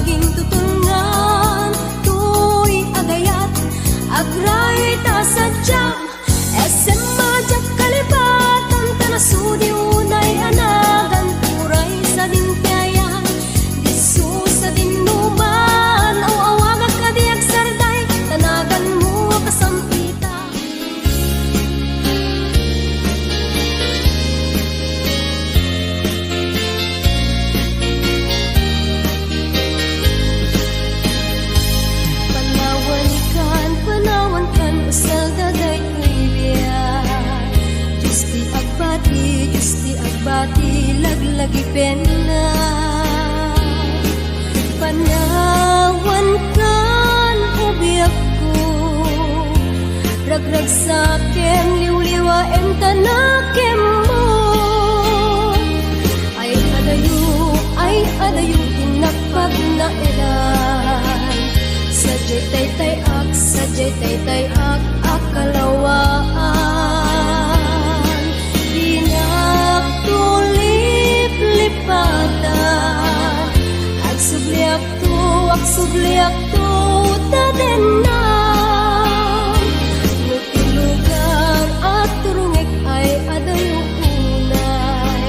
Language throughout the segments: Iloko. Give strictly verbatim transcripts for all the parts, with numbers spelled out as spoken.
Gintutunngan toy agayat, agrarit a sadiam, S M a diak kalipatan, ta nasudi unay a nagan, uray sadin ti ayat, disso sadin numan, aw-awagak a di agsarday, ta naganmo a kasam-itan. Panawankan, panawankan, usalda daytoy biag. Dios ti agbati, Dios ti agbati, laglagipenna. Panawankan, o biagko, ragragsakem, liwliwaem, ta nakemmo. Ay adayo, ay adayo, ti napagnaedan. Sadiay taytay-ak, sadiay taytay-ak a kalawaan. Dinak tuliplipatan. Agsubliakto, agsubliakto, ta denna. No ti lugar a turongek ay adayo unay,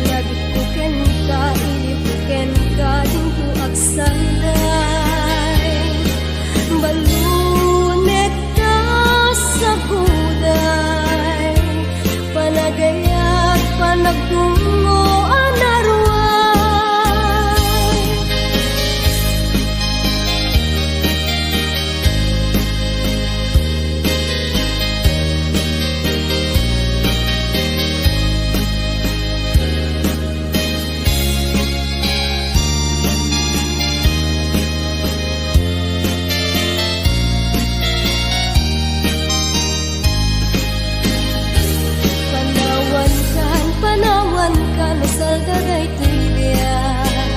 lagipko kenka, ilipko kenka, dinto agsalday. Ballonek ta saguday, panagayat, panagdungngo a naruay. Panawankan, panawankan, usalda daytoy biag.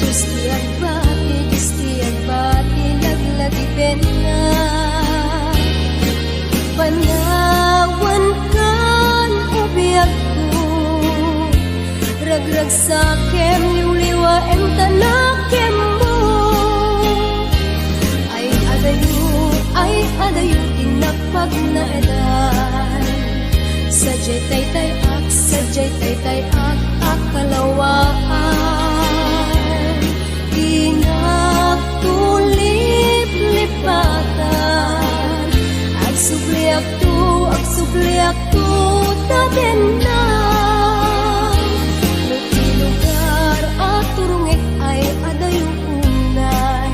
Dios ti agbati, Dios ti agbati, laglagipenna. Panawankan, o biagko, ragragsakem, liwliwaem, ta nakemmo. Ay adayo, ay adayo, ti napagnaedan. Sadiay taytay-ak, sadiay taytay-ak a kalawaan. Dinak tuliplipatan. Agsubliakto, agsubliakto, ta denna. No ti lugar a turongek ay adayo unay,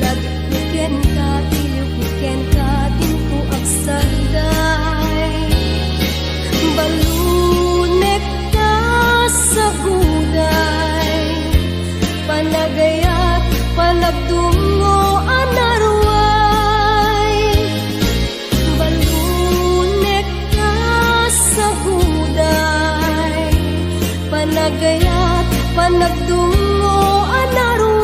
lagipko kenka, iliwko kenka, dinto agsalday. Ballonek ta saguday, panagayat, panagdungngo a naruay. Ballonek ta saguday, panagayat, panagdungngo a naruay.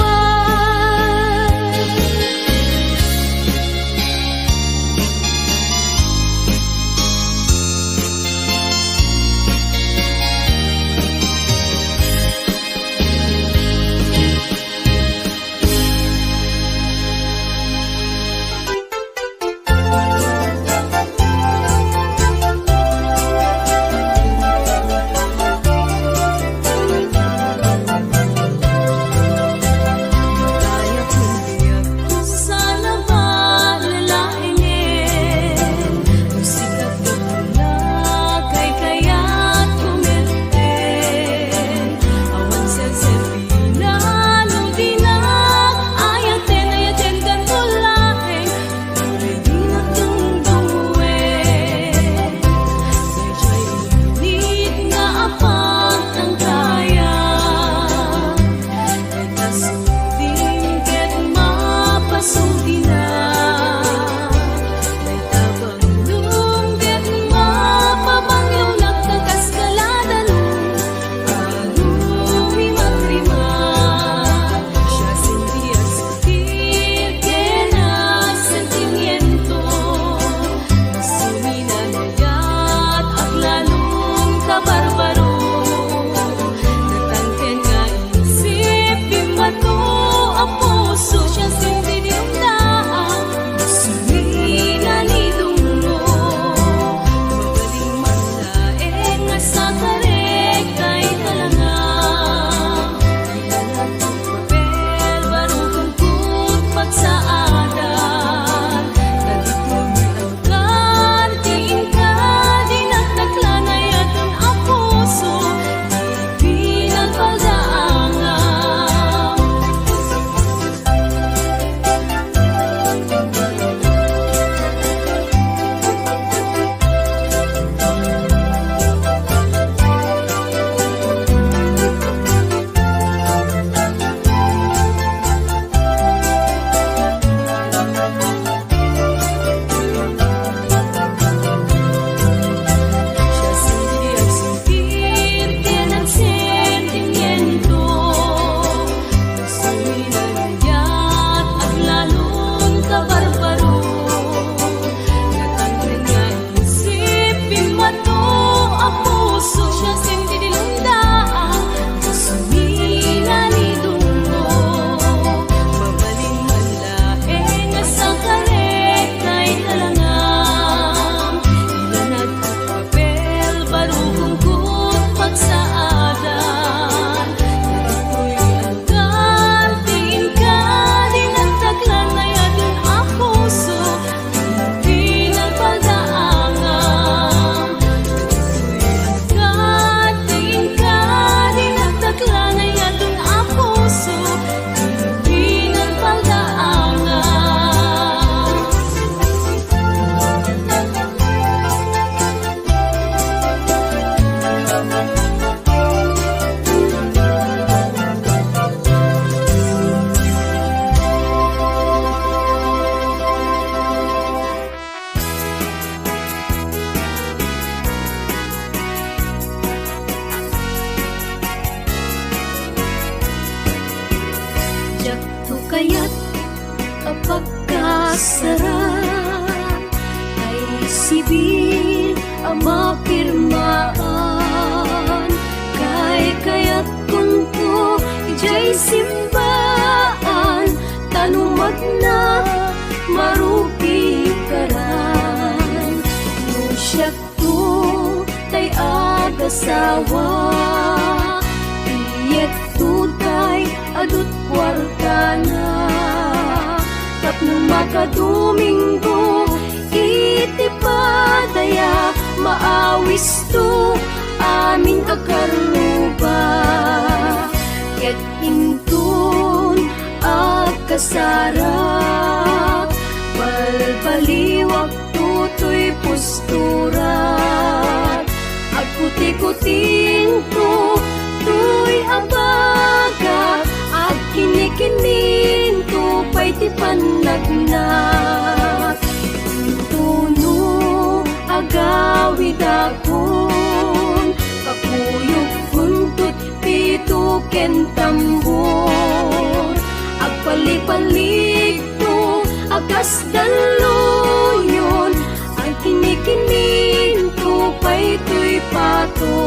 Diakto kayat a pagkasaran, tay sibil a mapirmaan, kaykayatkonto idiay simbaan, ta no magna, marupikaran. No siak to tay agasawa, iyekto tay adut kuartana. Tapno makadomingo iti padaya, maawisto amin a karruba. Ket inton agkasarak, balbaliwak toy pusturak. Agkutikutiento toy abagak, agkinikiniento pay ti pannagnak. Intono agawidakon, kakuyogkonto pito ken tambor. Agpalipaligto a kas dalluyon, agkinikiniento pay toy pato.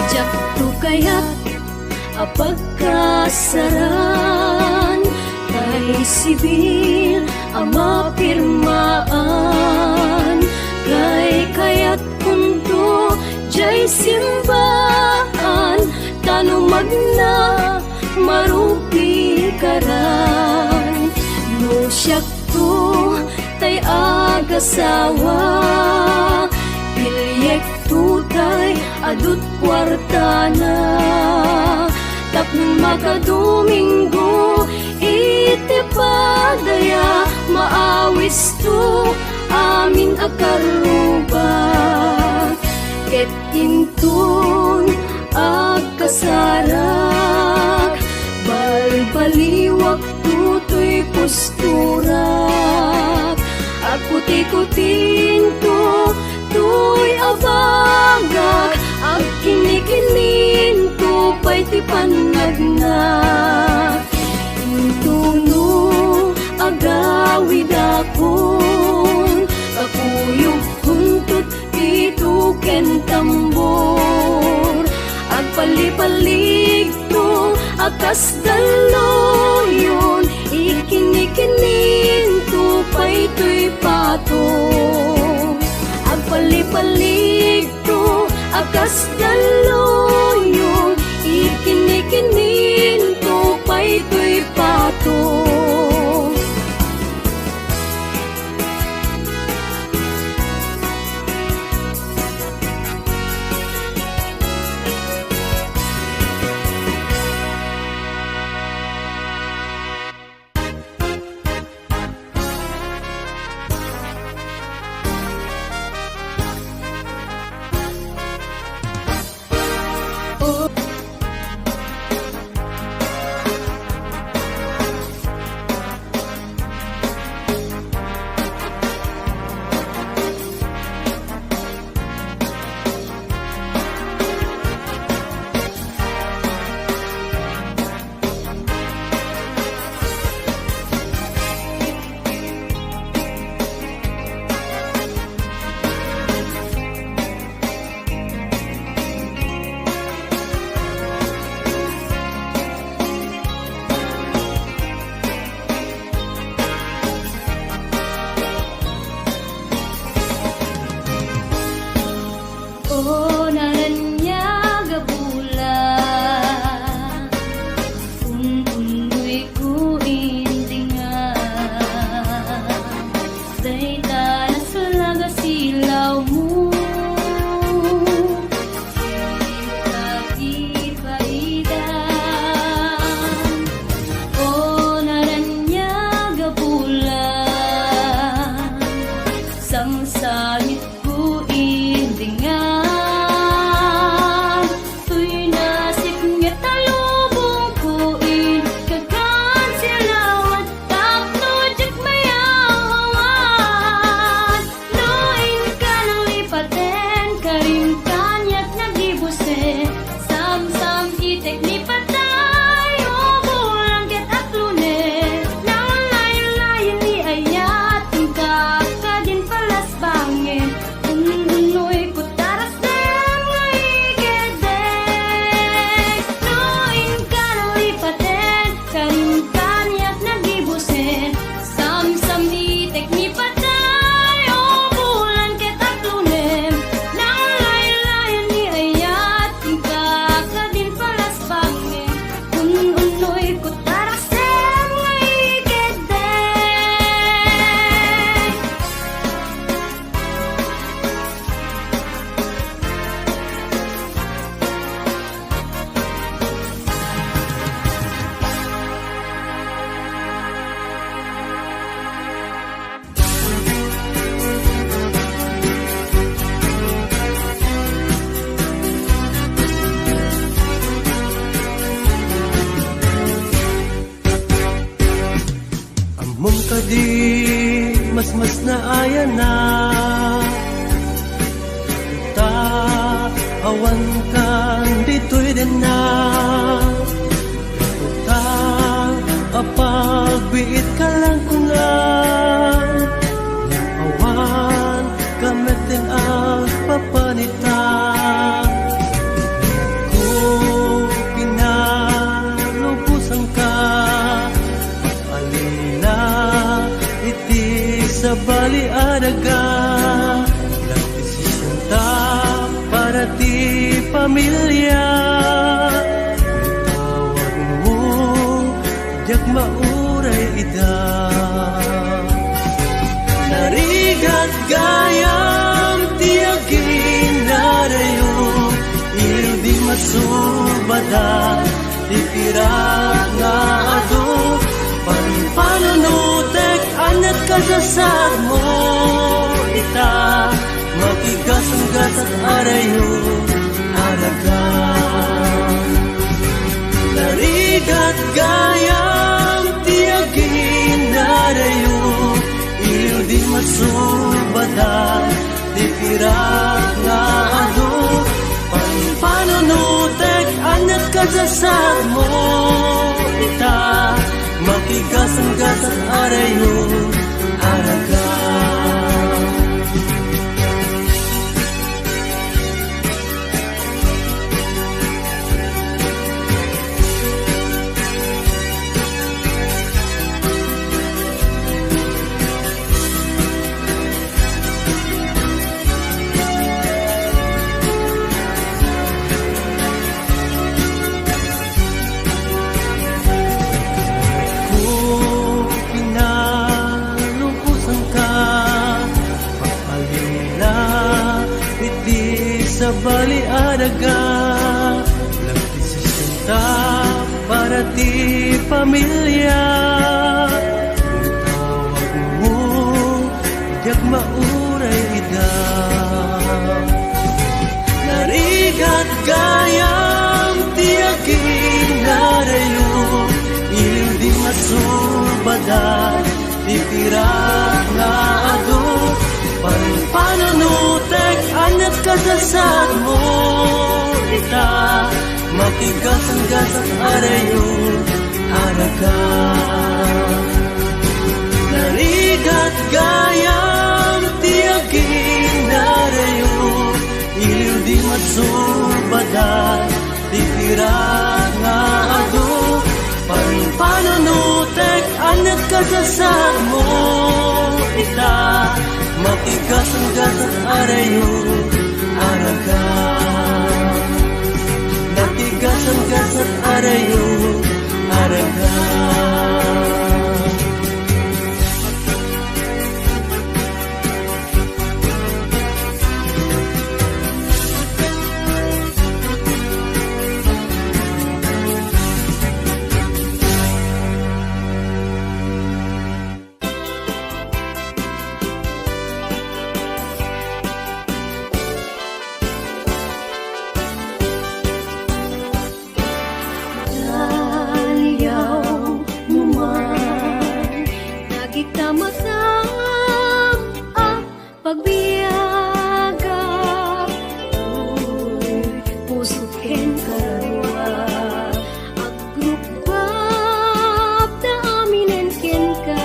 Diakto kayat a pagkasaran, tay sibil a mapirmaan, kaykayatkonto diay simbaan, ta no magna, marupikaran. No siakto tay agasawa, iyekto tay adut kuartana. Tapno makadomingo iti padaya, maawisto amin a karruba. Ket inton agkasarak, balbaliwak toy pusturak. Agkutikutiento toy abagak, agkinikiniento pay ti pannagnak. Intono agawidakon, kakuyogkonto pito ken tambor. Agpalipaligto a kas dalluyon, ikinikininto pay toy pato. Agpalipaligto a kas dalluyon, ikinikininto pay toy pato. O naraniag a bulan, ununnoyko indingan. Dayta naslag a silawmo, sika ti paidan. O naraniag a bulan, sangsangitko indingan. Naayana, ta awan kan ditoy denna. Ta apagbiit ka lang kuna, awan ka met din agpapanita. Ko pinalubosan ka, alila iti sabali a daga. Nagdesisionta para ti pamilia. Tawag mo, diak mauray ida. Narigat gayam ti aginarayo, iliw di masubada, ti pirak nga adu, panpanunotek, aniat kasasat mo ita, makigasanggasat a rayo, aragan. Narigat gayam ti aginarayo, iliw di masubada, ti pirak nga adu, panpanunotek, aniat kasasat mo ita, makigasanggasat a rayo, aragan. Ko pinalubosanka, paalila iti sabali a daga, nagdesisionta para ti pamilia. Tawag mo, diak mauray ida. Narigat gayam ti aginarayo, iliw di masubada, ti pirak nga adu, panpanunotek, aniat kasasat mo ita, makigasanggasat a rayo, aragan. Narigat gayam ti aginarayo, iliw di masubada, ti pirak nga adu, panpanunotek, aniat kasasat mo ita, makigasanggasat a rayo, aragan. Makigasanggasat a rayo, aragan. Daliaw no man dagita masam a pagbiagak, pusot ken kararua, agrukbab ta aminen kenka.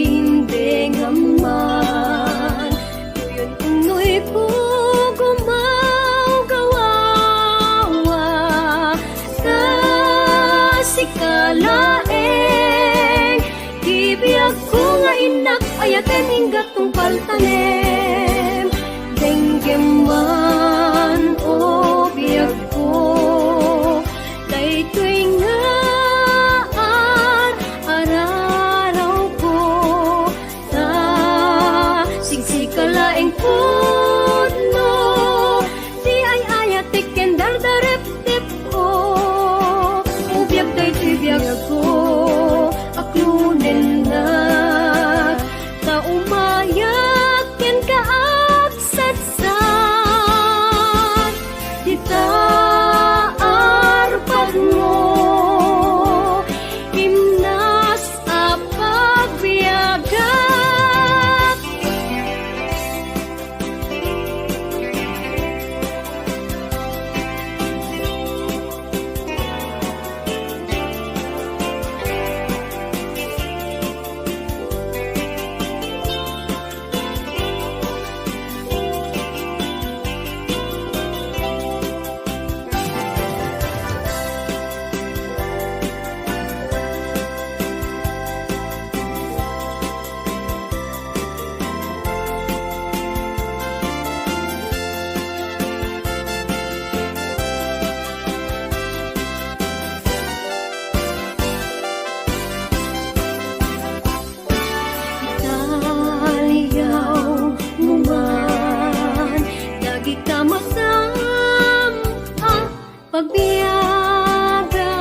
Indengam man, tuyon unnoy ko gumawgawa, ta sika laeng ti biagko nga innak ayaten, inggat tungpal tanem. Denggem man, o biagko, daytoy nga ar-ararawko, ta siksika laeng pudno ti ay-ayatek ken dardareptepko. O biag, daytoy biagko, aklonennak, ta umayak kenka agsadsad. Dita arpadmo, imnas a Agbiaga,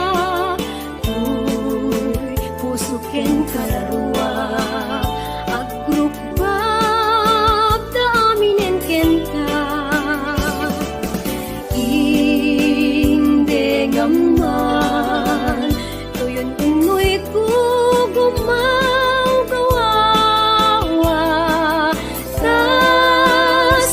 toy puso ken kararuak, agrukbabda aminen kenka. Indengam man, toyon unnoy gugumawgawa, ta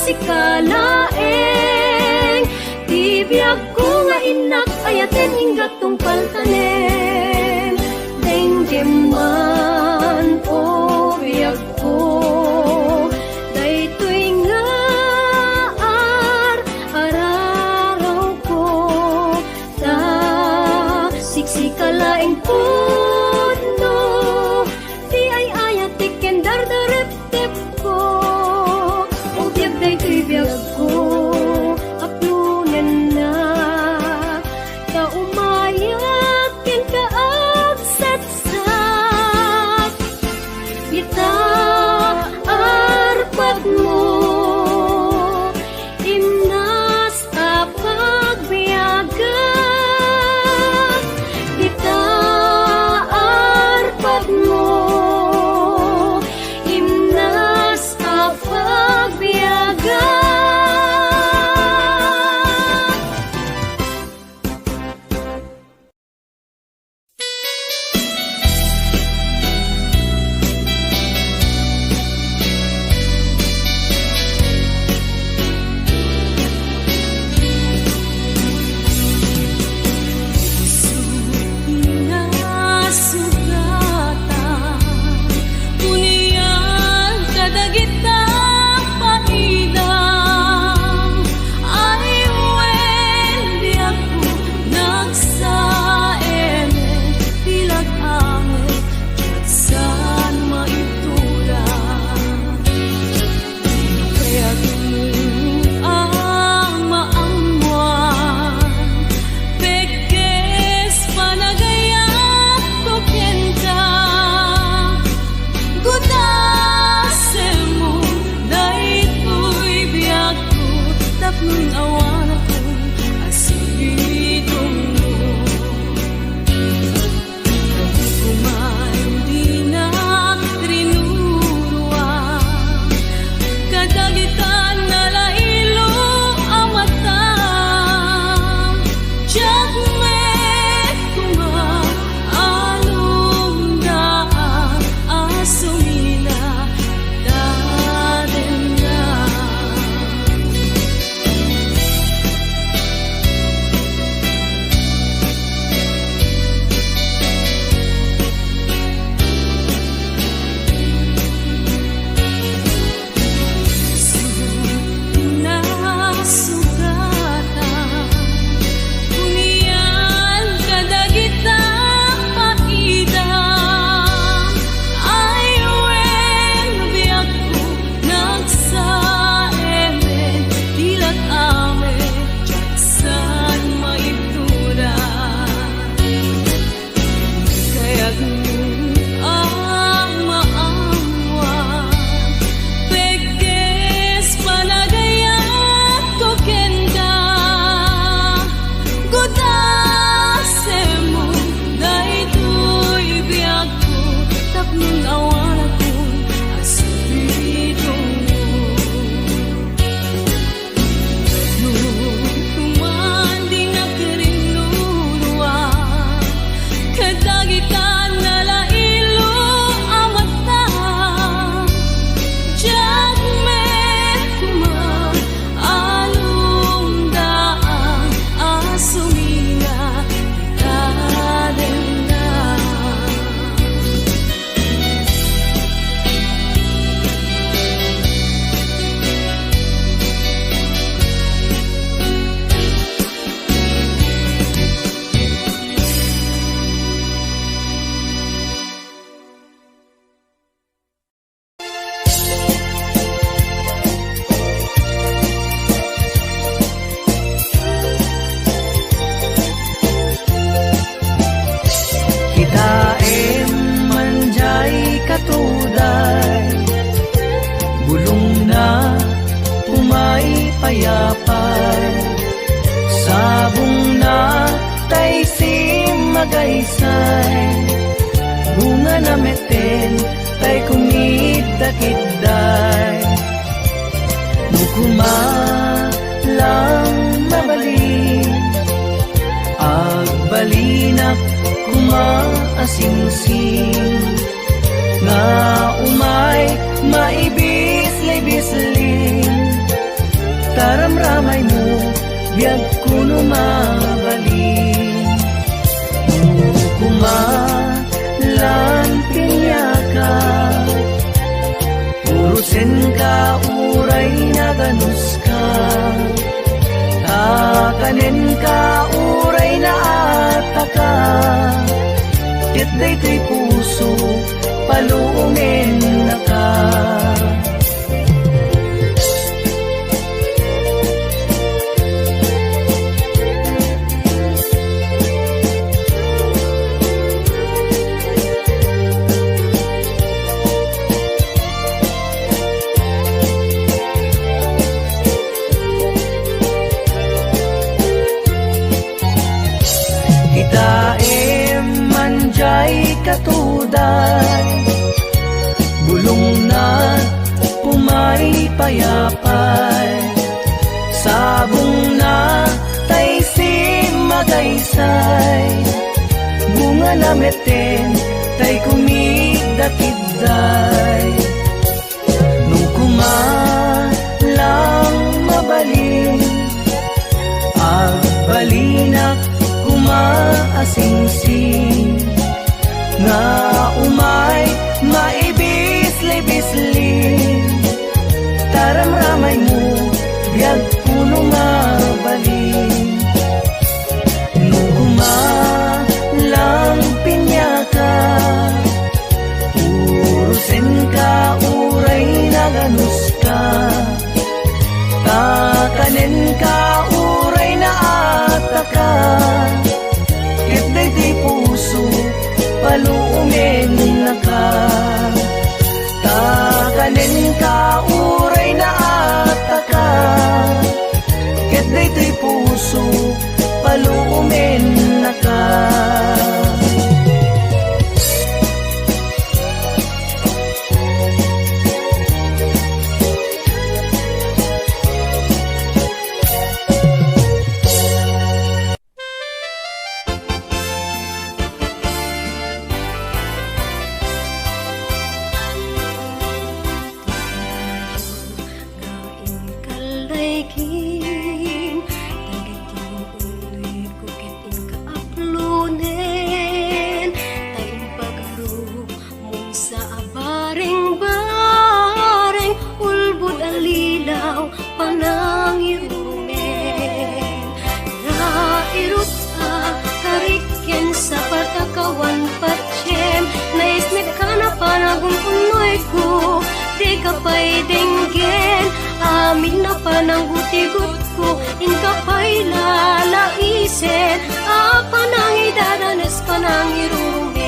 sika laeng ti biagko nga innak ayaten, inggat tungpal tanem. Denggem man, o biagko, daytoy nga ar-ararawko, ta siksika laeng pudno ti ay-ayatek ken dardareptepko. O biag, daytoy biagko, aplonenna, ta umayak kenka agsatsak. Ita, arpadmo, imnas a pagbiagak. Ita, arpadmo, imnas a pagbiagak. Nasugatan, unian kadagita paida. Ay wen, biagko, nagsaemen ti lag-amek, saan maitura. Kayatmo a maammoan, pekes panagayatko kenka. Gudasemo daytoy biagko, tapno awan a sugitommo. Kuman dinak rinurua kadagita nalailo a mata. Diak met koma alongdaan a sumina ta denna. Nasugatan, unian kadagita paida. Ay wen, biagko, nagsaemen ti lag-amek, saan maitura. Kayatmo a maammoan, pekes panagayatko kenka. Gudasemo daytoy biagko, tapno awan a sugitommo. Kuman dinak rinurua kadagita nalailo a mata. Diak met koma alongdaan a sumina ta denna. Kitaem man diay katuday, bulongna umay payapay. Sabongna Agaysay, bungana metten tay kumidda-kidday. No kuma lang mabalin, agbalinak kuma a singsing, nga umay maibisli-bisli. Taramramaymo, biagko no mabalin. No kuma lan piniaka, urosenka uray naganuska. Takanenka uray naataka. Ket daytoy puso, paluomennaka. Kitaem man jay katuday, bulongna, pumaypayapay, sabongna, tay simagaysay, bungana metten, tay kumidda-kidday. No kuma lang mabalin, agbalinak kuma a singsing, nga umay maibisli-bisli. Taramramaymo, biagko no mabalin. No kuma lang piniaka, urosenka uray naganuska. Takanenka uray naataka. Ket daytoy puso, paluomennaka. Takanenka uray naataka. Ket daytoy puso, paluomennaka. Nga inkallaykim, dagiti unnoyko ket inka aplonen, ta impagarok, mungsa a bareng-bareng, ulbod a lilaw, panangirumen. Nairut a karik ken sapat a kawan patiem, naisnek a napan a gun-unnoyko, dika pay denggen, amin a pananggutigutko, inka pay lalaisen, a panangidadanes, panangirumen.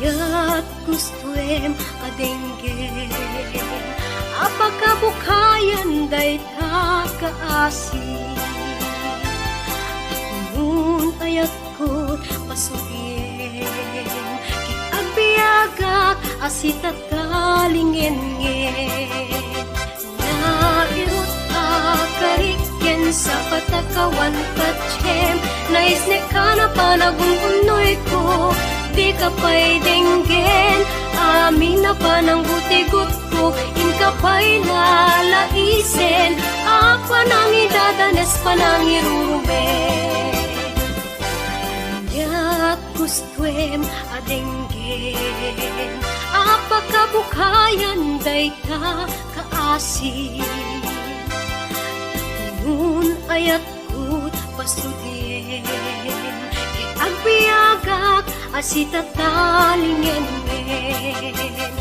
Ket gustoem a denggen a pakabukayan dayta kaasi. Ngem ayatkot pasugiem, ket agbiagak a sitatalingengen. Nairut a karik ken sapat a kawan patiem, naisnek a napan a gun-unnoyko, dika pay denggen, amin a pananggutigutko, inka pay lalaisen, a panangidadanes, panangirumen. Ket gustoem a denggen a pakabukayan dayta kaasi. Ngem ayatkot pasugiem, ket agbiagak a sitatalingengen.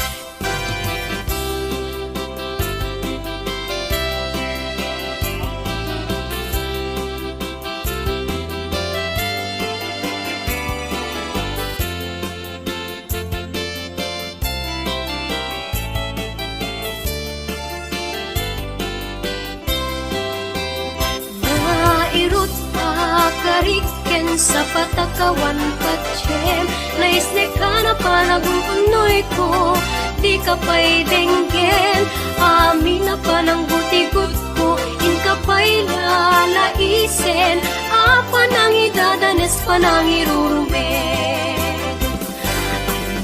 Nairut a karik Ken sapatakawan patiem, naisneka na panagumpunoyko, dika pay denggen, amin a pananggutigutko, inka pay lalaisen, a panangidadanes panangirurumek.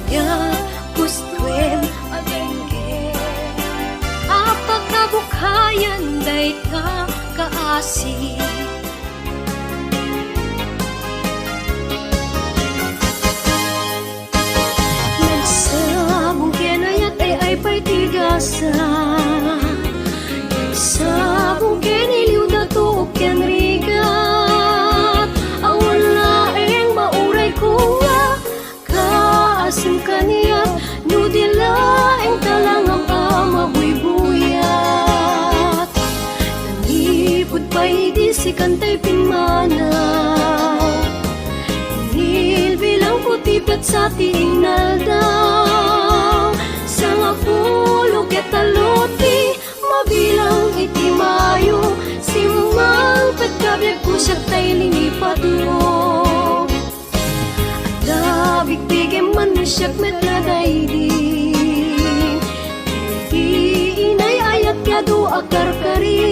Ania gustoem a denggen, a pakabukayan dayta kaasi. Nagsabong ken ayat ay-ay pay ti gasa. Nagsabong ken iliw, dato ken rigat. Awan laeng mauray ko nga kaasim kaniak, no di laeng talangam a mabuybuyat. Nanipud pay idi sikan tay pimmanaw. Inilbilangko ti petsa ti inaldaw. Sangapulo ket tallo ti mabilang iti Mayo. Simmangpet ka biagko, siak tay linipatmo. Adda bigbigem man no siak met nga daydi. Ti inay-ayat ti adu a karkari.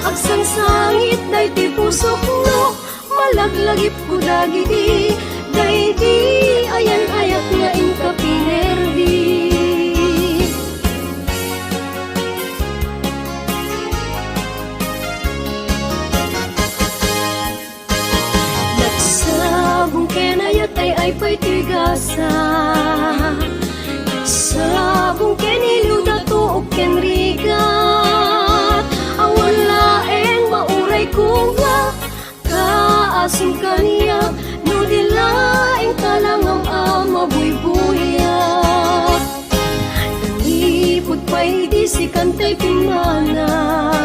Agsangsangit daytoy pusok no malaglagipko dagiti daydi a yan-ayat nga inka pinerdi. Nagsabong ken ayat ay-ay pay ti gasa. Nagsabong ken iliw, dato ken rigat. Awan laeng mauray ko nga kaasim kaniak, no di laeng talangam a mabuybuyat. Nanipud pay idi sikan tay pimmanaw.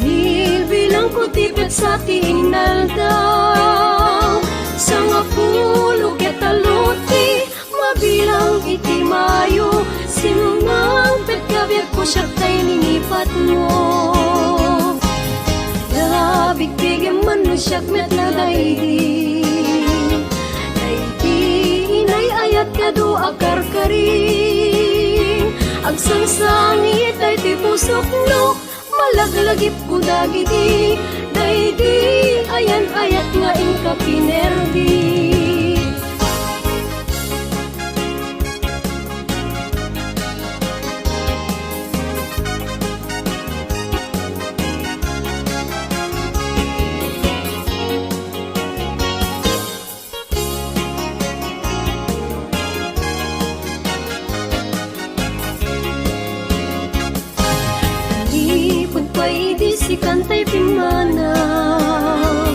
Inilbilangko ti petsa ti inaldaw. Sangapulo ket tallo ti mabilang iti Mayo. Simmangpet ka biagko, siak tay linipatmo. Adda bigbigem man no siak met nga daydi. Daydi inay-ayat ti adu a karkari. Agsangsangit daytoy pusok no malaglagipko dagiti daydi a yan-ayat nga inka pinerdi. Manipud pay idi sikan tay pimmanaw,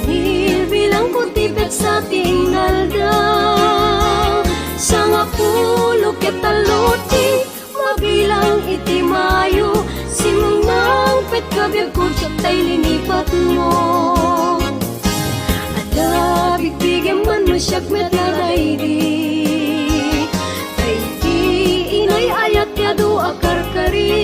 inilbilangko ti petsa ti inaldaw. Sangapulo ket tallo ti mabilang iti Mayo, simmangpet ka biagko, siak tay linipatmo. Adda bigbigem man no siak met nga daydi. Daydi inay-ayat ti adu a karkari.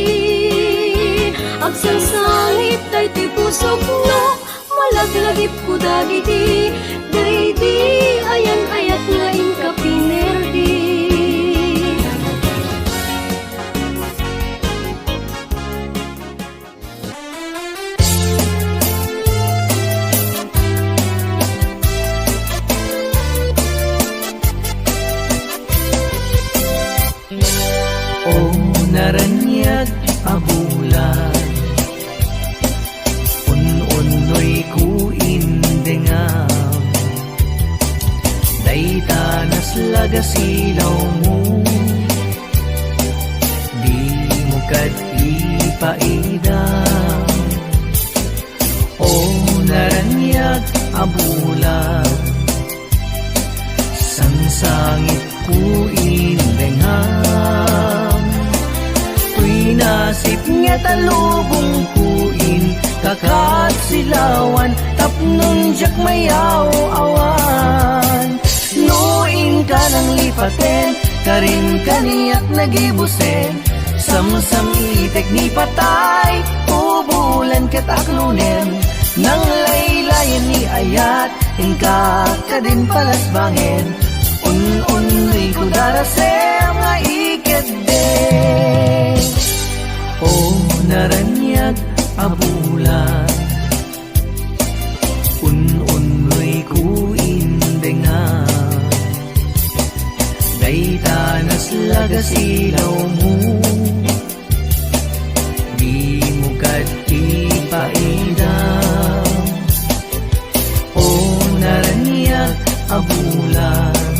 Agsangsangit daytoy pusok no malaglagipko dagiti daydi a yan-ayat nga inka pinerdi. O naraniag a bulan, un-unnoyko indengam, dayta naslaga silawmo, dimo kad ipaida. O naraniag a bulan, sangsangitko indengam. Toy nasipnget a lubongko inka kad silawan, tapnon diak mayaw-awan. No inka nanglipaten, karin kaniak nagibusen, samsamitek ni patay, o bulan ket aklonen. Nanglaylayen ni ayat, inka kadin palasbangen. Un-unnoy ko darasem nga ikeddeng. O naraniag a bulan, un-unnoy ko indengam. Dayta naslaga silawmo, dimo kad ipaidam. O naraniag a bulan,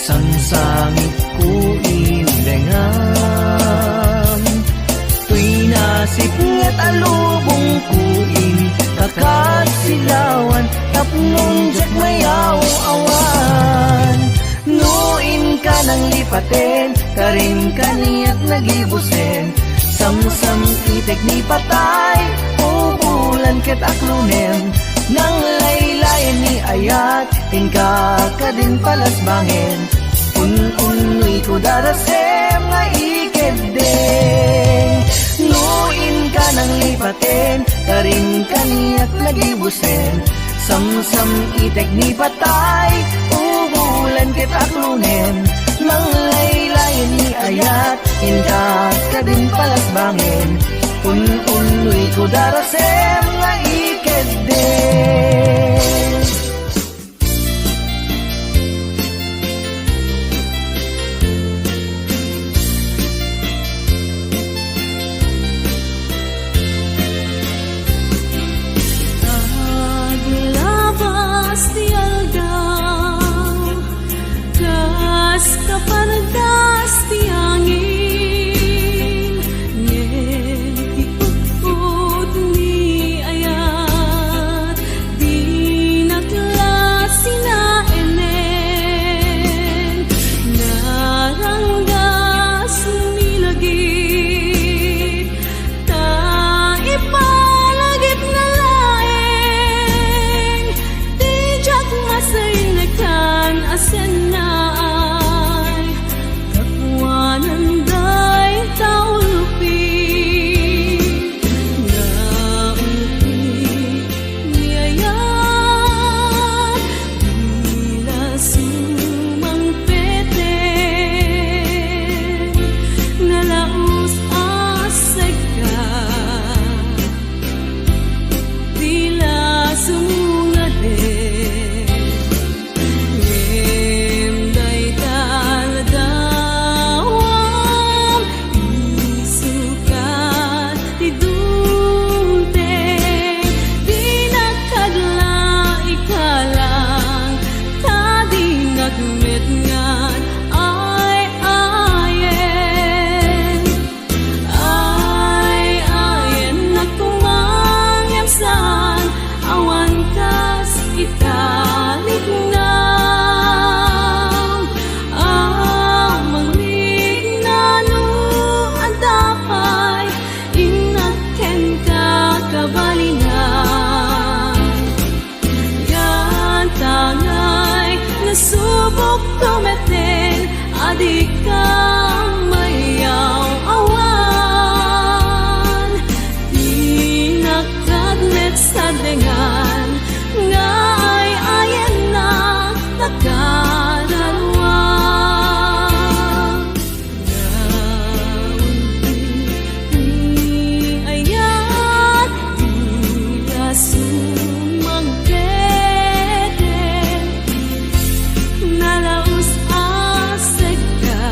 sangsangitko indengam. Toy nasipnget a lubongko, inka kad silawan, tapno diak mayaw-awan. No inka nanglipaten, karin kaniak nagibusen. Samsam itek ni patay, ubulan ket aklonem. Nanglaylayen ni ayat, inka kadin palasbangen. Un-unnoy ko darasem nga ikeddeng. No inka nanglipaten, karin kaniak nagibusen. Samsam itek ni patay, ubulan ket aklonem. Nanglaylayen ni ayat, inka kadin palasbangen. Un-unnoy ko darasem nga ikeddeng. Aglabas ti aldaw, kas kapardas ti angin, ngem ti putput ni ayat, dinak la sinaenen. Naranggas milagip, ta ipalagipna laeng ti diak masennekan a sennaay. Kakuanan dayta ulpi, naulpi ni ayat, dina sumangpeten, nalaus a segka, dina sumungaden. Ngem dayta ladawam, isukat ti dumteng, dinak kad la ikalang, ta dinak met ngan ay-ayen. Ay-ayennak koma ngem saan, awan kas ita riknam. A, manglikna no adda pay innak kenka kabalinay. Ngantangay nasubokko metten a dika mayaw-awan. Dinak kad met sadengan nga ay-ayennak nakadaruam. Naulpi ni ayat, dina sumangpeten, nalaus a segka,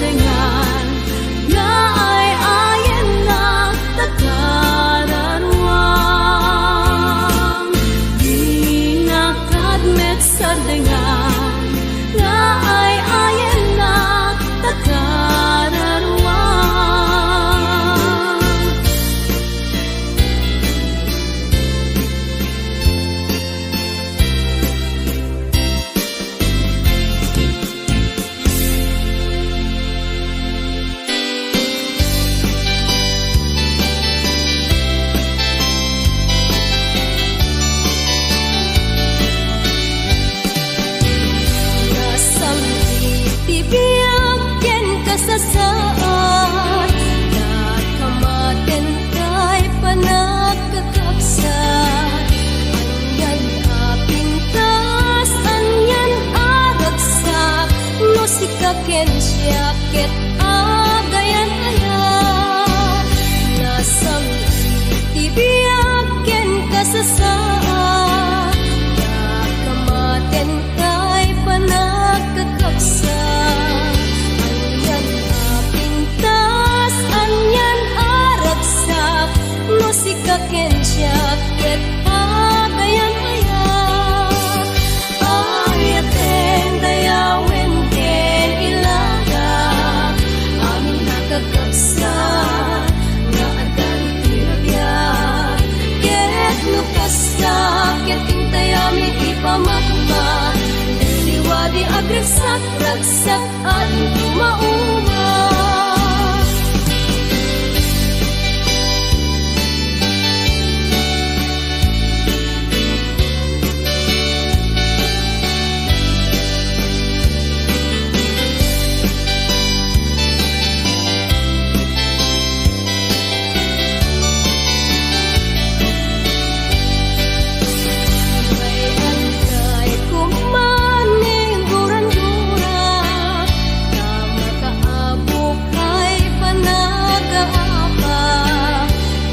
Dengan nga ay-ayennak ta kararuam. Dina kad met sardengan nga ay-ayennak ta kararuam. Nasam-it ti biag ken kasasaad, nakamaten tay panagkakabsat. Anian a pintas, anian a ragsak, no sika ken siak ket agayan aya. Nasam-it ti biag ken kasasaad, nakamaten tay panagkakabsat. Anian a pintas, anian a ragsak, no sika ken siak ket agayan aya. Ayaten, dayawen ken ilaga, amin a kakabsat nga adda ditoy a biag. Ket no kasta, ket intay amin ipamatmat, liwliwa ti agragsak-ragsak a di umauma. May antay kumaning gurandura, ta makaabukay panagaapa,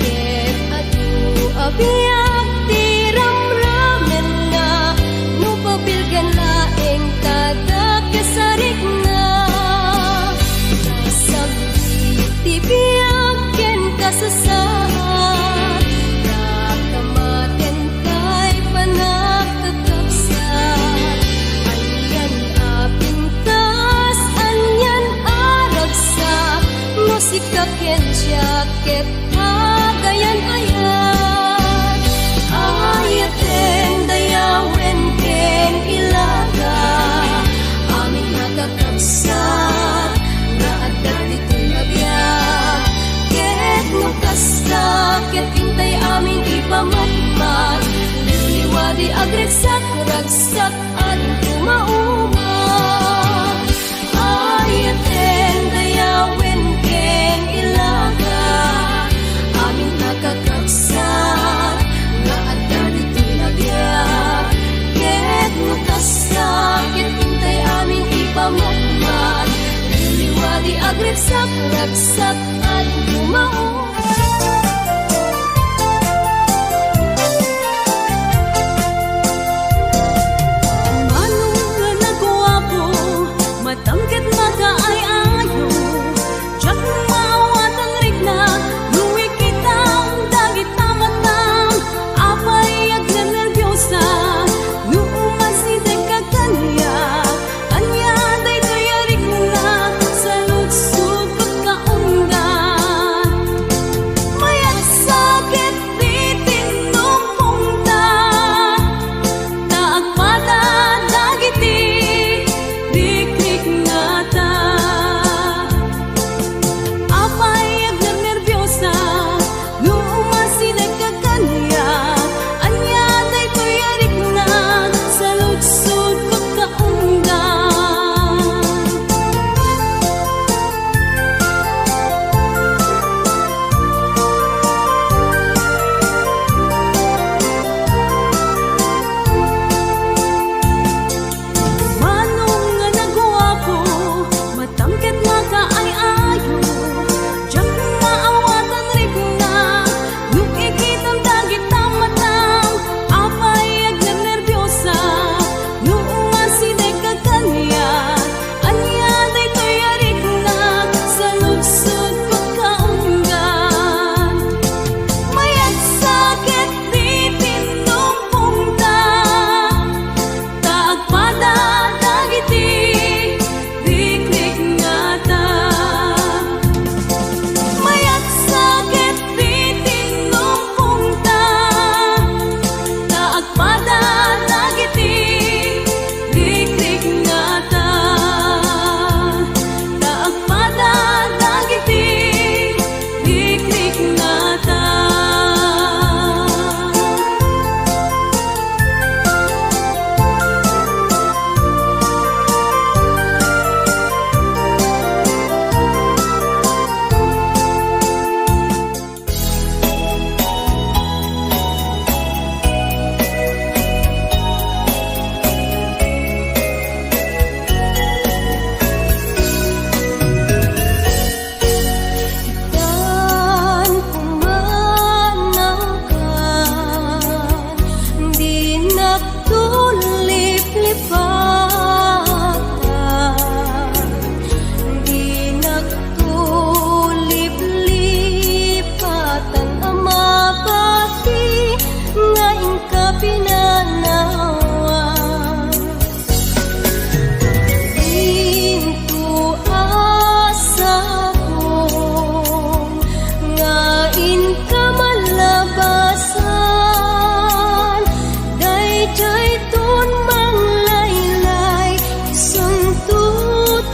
ket adu a biag ti ramramen nga no pabilgen laeng kada kasarikna. Nasam-it ti biag ken kasasaad, nakamaten tay panagkakabsat. Anian a pintas, anian a ragsak, no sika ken siak ket agayan aya. Ayaten, dayawen ken ilaga, amin a kakabsat nga adda ditoy a biag. Ket no kasta, ket intay amin ipamatmat, liwliwa ti agragsak-ragsak a di umauma. Ayaten, dayawen ken ilaga, amin a kakabsat nga adda ditoy a biag. Ket no kasta, ket intay amin ipamatmat, liwliwa ti agragsak-ragsak a di umauma. Manong nga naguapo, matam ket makaay-ayo, diak maawatan rikna, no ikitam dagita matam, apay agnanerbiosam, no umasidegka kaniak, ania daytoy a rikna, saludsod pagkaundan.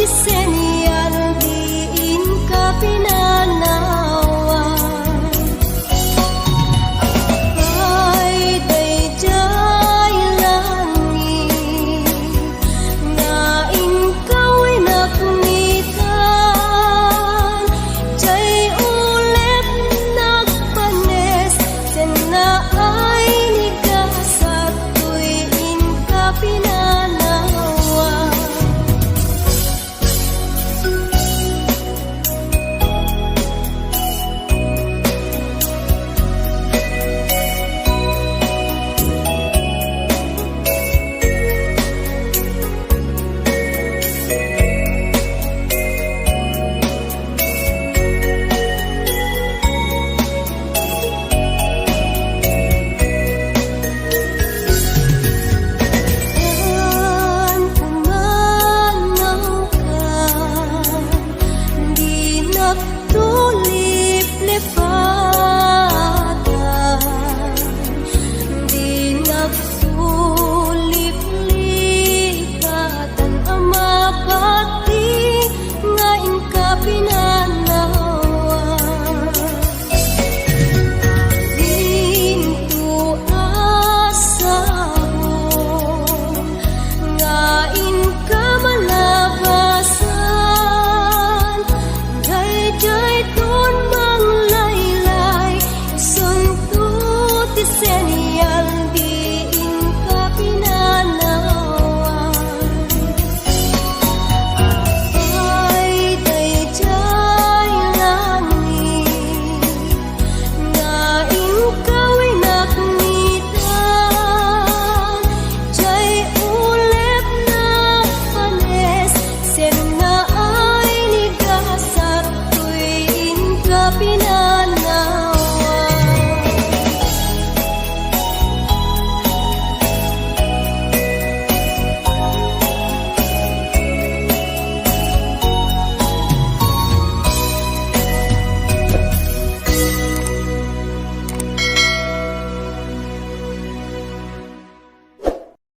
Señor.